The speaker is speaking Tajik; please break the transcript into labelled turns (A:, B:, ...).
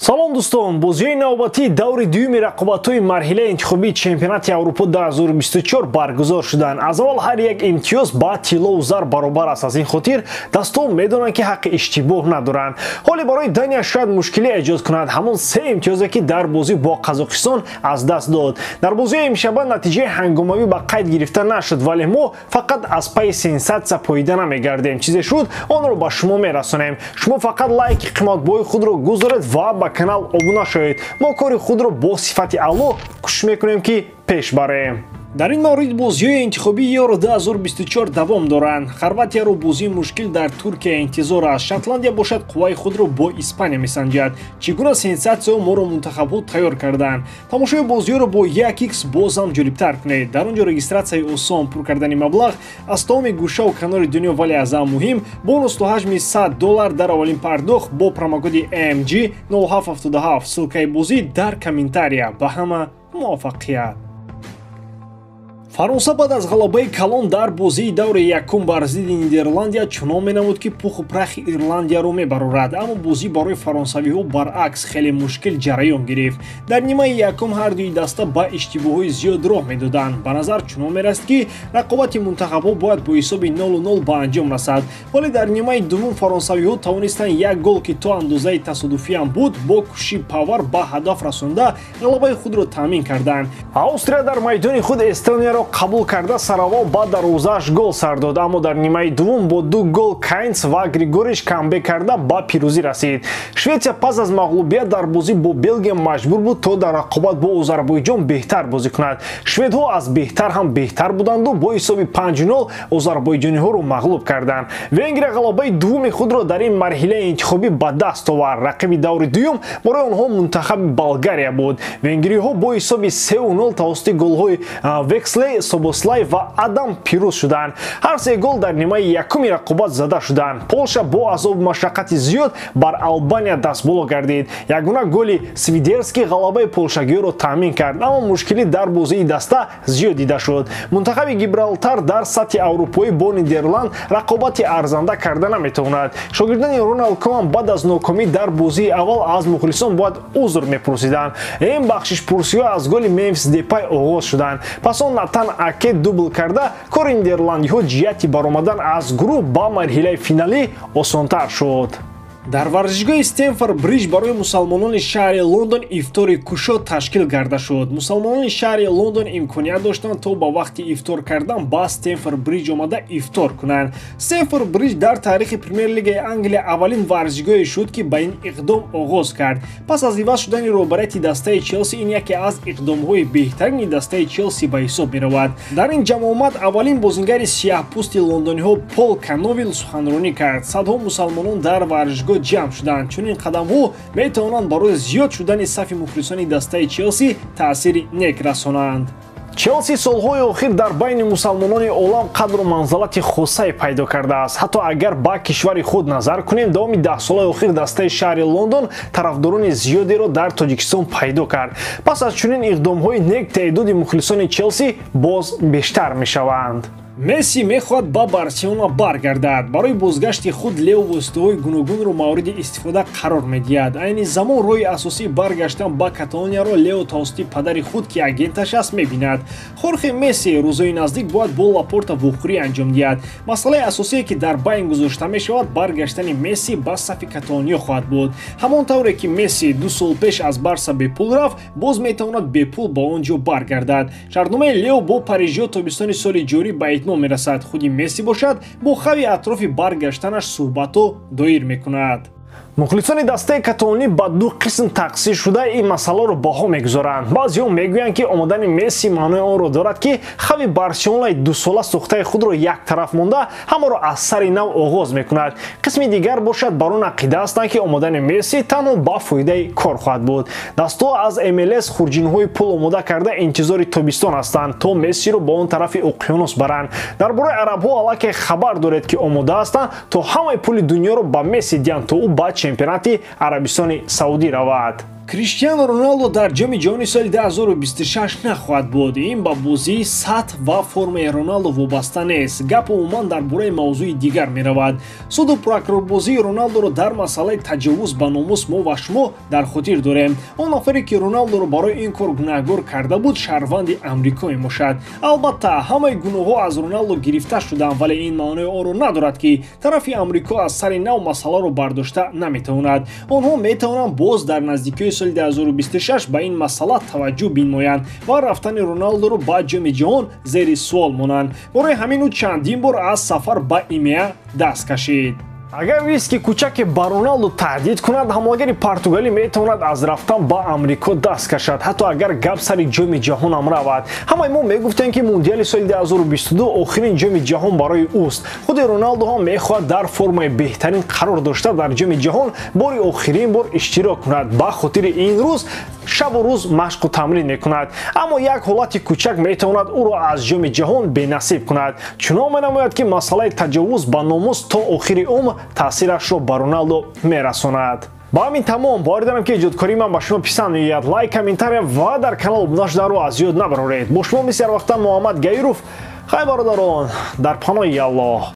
A: Салом дӯстон, бозиҳои навбатии даври дуюми рақобатҳои марҳилаи интихобии чемпионати Аврупо 2024 баргузор шуданд. Аз аввал ҳар як имтиёз ба тиллову зар баробар аст. Аз ин хотир дастон медонанд, ки ҳаққи иштибоҳ надоранд. Ҳоле барои Дания шояд мушкилӣ эҷод кунад ҳамон се имтиёзе, ки дар бозӣ бо Қазоқистон аз даст дод. Дар бозиҳои имшаба натиҷаи ҳангомавӣ ба қайд гирифта нашуд, вале мо фақат аз пайи сенсатсия поида намегардем. Чизе шуд, онро ба шумо мерасонем. Шумо фақат лайки қиматбои худро гузоред ва ба канал обуна шавед. Мо кори худро бо сифати аъло кӯшиш мекунем, ки пеш барем. Дар ин маврид бозиҳои интихобии Евро 2024 давом доранд. Хорватияро бозии мушкил дар Туркия интизор аст. Шотландия бошад, қувваи худро бо Испания месанҷад. Чӣ гуна сенсатсияҳо моро мунтахабҳо тайёр карданд? Тамошои бозиҳоро бо 1x боз ҳам ҷолибтар кунед. Дар он ҷо регистратсияи осон, пур кардани маблағ аз тамоми гӯшаву канори дунё, вале аз ҳам муҳим бонус то ҳаҷми $100 дар аввалин пардохт бо промокоди AMG 0777. Ссылкаи бозӣ дар комментария. Ба ҳама муваффақият. Фаронса баъд аз ғалабаи калон дар бозии даври якум бар зидди Нидерландия чунон менамуд, ки пуху прахи Ирландияро мебарорад, аммо бозӣ барои фаронсавиҳо баръакс хеле мушкил ҷараён гирифт. Дар нимаи якум ҳар дуи даста ба иштибоҳҳои зиёд роҳ медоданд. Ба назар чунон мерасид, ки рақобати мунтахабҳо бояд бо ҳисоби 0-0 ба анҷом расад, вале дар нимаи дуввум фаронсавиҳо тавонистанд як гол, ки то андозаи тасодуфиам буд, бо кӯшиши Павар ба ҳадаф расонда ғалабаи худро таъмин карданд. Австрия дар майдони худ Эстонияро қабул карда сараввал ба дарвозааш гол сар дод, аммо дар нимаи дуввум бо ду гол Кайнс ва Григориш камбек карда ба пирӯзӣ расид. Шветсия пас аз мағлубият дар бозӣ бо Белгия маҷбур буд, то дар рақобат бо Озарбойҷон беҳтар бозӣ кунад. Шведҳо аз беҳтар ҳам беҳтар буданду бо ҳисоби 5-0 озарбойҷониҳоро мағлуб карданд. Венгрия ғалабаи дуввуми худро дар ин марҳилаи интихобӣ ба даст овард. Рақиби даври дуюм барои онҳо мунтахаби Болгария буд. Венгриҳо бо ҳисоби 3-0 тавассути голҳои Векслей, Собослай ва Адам пирӯз шуданд. Ҳар се гол дар нимаи якуми рақобат зада шуданд. Полша бо азобу машаққати зиёд бар Албания дастболо гардид. Ягона голи Свидерский ғалабаи полшагиёро таъмин кард, аммо мушкилӣ дар бозии даста зиёд дида шуд. Мунтахаби Гибралтар дар сатҳи аврупоӣ бо Нидерланд рақобати арзанда карда наметавонад. Шогирдони Роналд Коман баъд аз нокомӣ дар бозии аввал аз мухлисон бояд узр мепурсиданд. Ин бахшишпурсиҳо аз голи Мемфис Депай оғоз шуданд. Пас он Натан Аке дубл карда кори нидерландиҳо ҷиҳати баромадан аз гурӯҳ ба марҳилаи финалӣ осонтар шуд. Дар варзишгоҳи Стемфорд Бриҷ барои мусалмонони шаҳри Лондон ифтори кушод ташкил карда шуд. Мусалмонони шаҳри Лондон имконият доштанд, то ба вақти ифтор кардан ба Стемфорд Бриҷ омада ифтор кунанд. Стемфорд Бриҷ дар таърихи Премер-лигаи Англия аввалин варзишгоҳе шуд, ки ба ин иқдом оғоз кард. Пас аз иваз шудани роҳбарияти дастаи Челси ин яке аз иқдомҳои беҳтарини дастаи Челси ба ҳисоб меравад. Дар ин ҷамъомад аввалин бозингари сиёҳпӯсти лондониҳо Пол Кановил суханронӣ кард. Садҳо мусалмонон дар варзишгоҳ ҷамъ шуданд. Чунин қадамҳо метавонанд барои зиёд шудани сафи мухлисони дастаи Челси таъсири нек расонанд. Челси солҳои охир дар байни мусалмонони олам қадру манзалати хосае пайдо кардааст. Ҳатто агар ба кишвари худ назар кунем, давоми даҳсолаи охир дастаи шаҳри Лондон тарафдорони зиёдеро дар Тоҷикистон пайдо кард. Пас аз чунин иқдомҳои нек теъдоди мухлисони Челси боз бештар мешаванд. Месси мехоҳад ба Барселона баргардад. Барои бозгашти худ Лео воситаҳои гуногунро мавриди истифода қарор медиҳад. Айни замон роҳи асосии баргаштан ба Каталонияро Лео тавассути падари худ, ки агенташ аст, мебинад. Хорхе Месси рӯзҳои наздик бояд бо Лапорта вохӯрӣ анҷом диҳад. Масъалаи асосие, ки дар байн гузошта мешавад, баргаштани Месси ба сафи Каталониё хоҳад буд. Ҳамон тавре ки Месси 2 сол пеш аз Барса бепул рафт, боз метавонад бепул ба он ҷо баргардад. Шартномаи Лео бо парижиё тобистони соли ҷорӣ ба итмом мерасад. Худи Месси бошад, бо Хави атрофи баргаштанаш суҳбатҳо доир мекунад. Мухлисони дастаи каталонӣ ба ду қисм тақсим шуда ин масъаларо баҳо мегузоранд. Баъзеҳо мегӯянд, ки омадани Месси маънои онро дорад, ки Хави Барселонаи дусола сохтаи худро як тараф монда ҳамаро аз сари нав оғоз мекунад. Қисми дигар бошад, бар он ақида ҳастанд, ки омадани Месси танҳо ба фоидаи кор хоҳад буд. Дастҳо аз МЛС хурҷинҳои пул омода карда интизори тобистон ҳастанд, то Мессиро ба он тарафи уқёнус баранд. Дар бораи арабҳо аллакай хабар доред, ки омода ҳастанд, то ҳамаи пули дунёро ба Месси диҳанд, то ӯ ба чемпионати Арабистони Саудӣ равад. Криштиану Роналдо дар ҷоми ҷаҳони соли 2026 нахоҳад буд. Ин ба бозии сатҳ ва формаи Роналдо вобаста нест. Гап умуман дар бораи мавзӯи дигар меравад. Суду прокурорбозии Роналдоро дар масъалаи таҷовуз ба номус мо ва шумо дар хотир дорем. Он нафаре ки Роналдоро барои ин кор гунаҳгор карда буд, шаҳрванди Амрико мебошад. Албатта, ҳамаи гуноҳҳо аз Роналдо гирифта шуданд, вале ин маънои онро надорад, ки тарафи Амрико аз сари нав масъаларо бардошта наметавонад. Онҳо метавонанд боз дар наздикиҳои соли 2026 ба ин масъала таваҷҷӯҳ бинмоянд ва рафтани Роналдоро ба ҷоми ҷаҳон зери суол монанд. Барои ҳамин ӯ чандин бор аз сафар ба ИМЕА даст кашид. Агар риски кӯчаке ба Роналдо таҳдид кунад, ҳамлагари португалӣ метавонад аз рафтан ба Амрико даст кашад, ҳатто агар гап сари ҷоми ҷаҳонам равад. Ҳамаи мо мегуфтем, ки мундиали соли 2022 охирин ҷоми ҷаҳон барои ӯст. Худи Роналдо ҳам мехоҳад дар формаи беҳтарин қарор дошта дар ҷоми ҷаҳон бори охирин бор иштирок кунад. Ба хотири ин рӯз шабу рӯз машқу тамрин мекунад. Аммо як ҳолати кӯчак метавонад ӯро аз ҷоми ҷаҳон бенасиб кунад. Чунон менамояд, ки масъалаи таҷовуз ба номус то охири умр таъсирашро ба Роналдо мерасонад. Ба ҳамин тамом. Боварӣ дорам, ки эҷодкории ман ба шумо писанд меояд. Лайк, комментария ва дар канал обуна шуданро аз ёд набароред. Бо шумо мисли ҳар вақта Муҳаммад Гаиров. Хай, бародарон, дар паноҳи Аллоҳ.